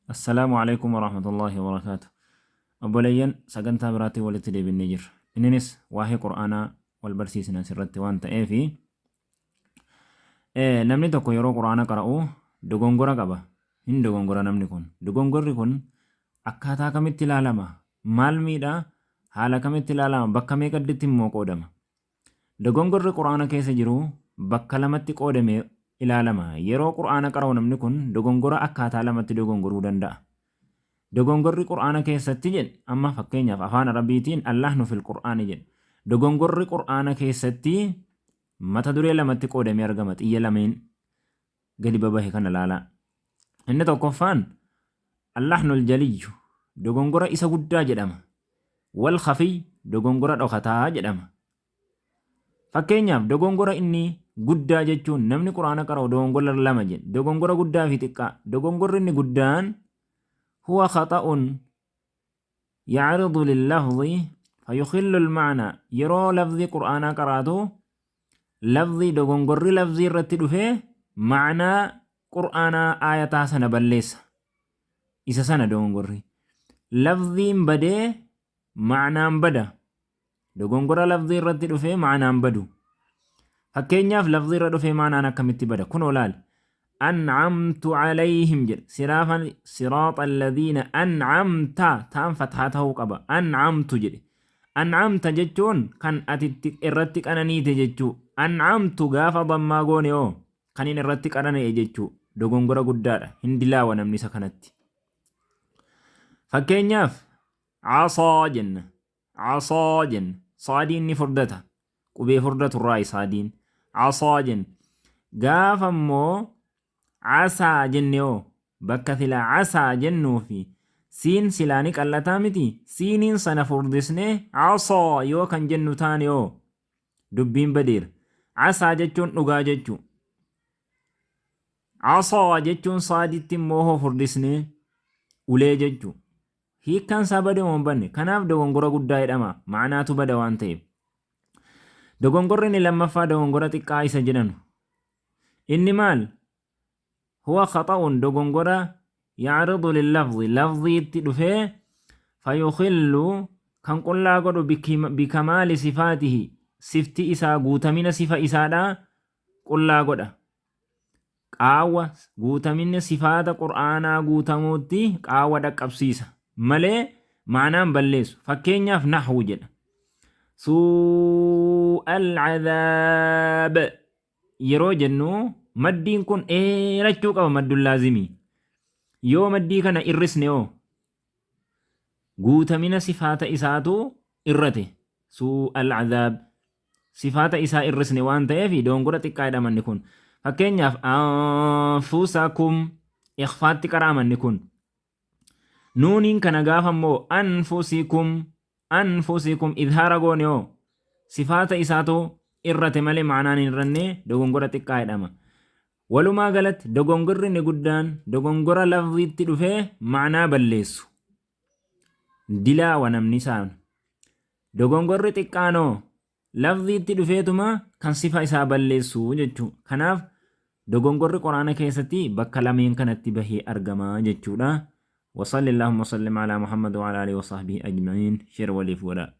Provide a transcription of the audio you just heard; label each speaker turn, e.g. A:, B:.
A: Assalaamu Aleykum Warahmatullaahi Wabarakaatuh. Obboleeyyan sagantaa biraatiin walitti deebinnee jirra. Inninis waa'ee Qur'aanaa wal barsiisna asirratti waan ta'eefi namni tokko yeroo Qur'aana qara'u dogongora qaba. Hin dogongora namni kun. Dogongorri kun akkaataa kamitti ilaalama? Maal miidha? Haala kamitti ilaalama? Bakka meeqadditti immoo qoodama? Dogongorri Qur'aana keessa jiru bakka lamatti qoodamee ilaalama. Yeroo Qur'aana qara'u namni kun dogongora akkaataa lamatti dogongoruu danda'a. Dogongorri Qur'aana keessatti jedhe amma fakkeenyaaf afaan Arabiitiin Allahnu fil Qur'aani jedhe. Dogongorri Qur'aana keessatti mata duree lamatti qoodamee argama xiyya lameen gadi babahe kana laalaa. Inni tokkoffaan Allahnul jaliyyu dogongora isa guddaa jedhama. Wal khafiy dogongora dhokataa jedhama. Fakkeenyaaf dogongora inni guddaa jechuun namni Qur'aana qara'u dogongora lama jedhe. Dogongora guddaa fi xiqqaa. Dogongorri inni guddaan huwa khaxa'un ya'ridu lillafzi fayukhillu al-ma'na yeroo lafzii Qur'aanaa qaraatu lafzii dogongorri lafzii irratti dhufee ma'naa Qur'aanaa aayataa sana balleessa. Isa sana dogongorri. Lafziin badee ma'naan bada. Dogongora lafzii irratti dhufee ma'naan badu. Fakkeenyaaf lafzii irra dhufee ma'naan akkamitti bada? Kunoo laali. An'amtu alayhim jedha. Siraafa siraaxa alladhiina an'amta ta'an fathaa ta'uu qaba. An'amtu jedhe. An'amta jechuun kan ati irratti qananiite jechuu. An'amtu gaafa dammaa goone hoo kan inni irratti qanani'e jechuu. Dogongora guddaadha. Hin dilaawa namni isa kanatti. Fakkeenyaaf casaa jenna. Casaa jenna. Saadiin ni furdata. Qubee furdatu irraayi saadiin. Casaa jenna. Gaafa immoo casaa jenne hoo bakka silaa casaa jennuu fi siin silaa ni qal'ataa miti siiniin sana furdisnee casaa yoo kan jennu taane hoo dubbiin badeera. Casaa jechuun dhugaa jechuu. Casaa jechuun saaditti immoo hoo furdisnee ulee jechuu. Hiikkaan isaa bade moo hin banne? Kanaaf dogongora guddaa jedhama. Ma'anaatu bada waan ta'eef. Dogongorri inni lammaffaa dogongora xiqqaa isa jedhanu. Inni maal? Huwa khaxa'un dogongora ya'ridu lillafzi lafziitti dhufee fayukhillu kan qullaa godhu bikamaali sifaatihi sifti isaa guutamina sifa isaadhaa qullaa godha. Qaawwa guutaminni sifaata Qur'aanaa guutamuutti qaawwa dhaqqabsiisa malee ma'anaan balleessu. Fakkeenyaaf nahwu jedha. Suu'al cadaab yeroo jennu maddiin kun dheerachuu qaba maddul laazimii. Yoo maddii kana irrisne hoo guutamina sifaata isaatu irrate. Suu'al cadaab sifaata isaa irrisne waan ta'eef dogongora xiqqaa jedhama inni kun. Fakkeenyaaf anfusakum ikhfaatti qara'ama inni kun. Nuuniin kana gaafa immoo anfusikum anfusikum idhaara goone hoo sifaata isaatu irrate malee ma'anaan hin irranne dogongora xiqqaa jedhama. Walumaa galatti dogongorri inni guddaan dogongora lafziitti dhufee ma'anaa balleessu. Dilaawa namni isaan. Dogongorri xiqqaan hoo lafziitti dhufeetuma kan sifa isaa balleessu jechuu. Kanaaf dogongorri Qur'aana keessatti bakka lameen kanatti bahee argama jechuudha. Wasalli Allahumma sallim ala Muhammad wa ala alihi wa sahbihi ajma'iin. Share waliif godhaa.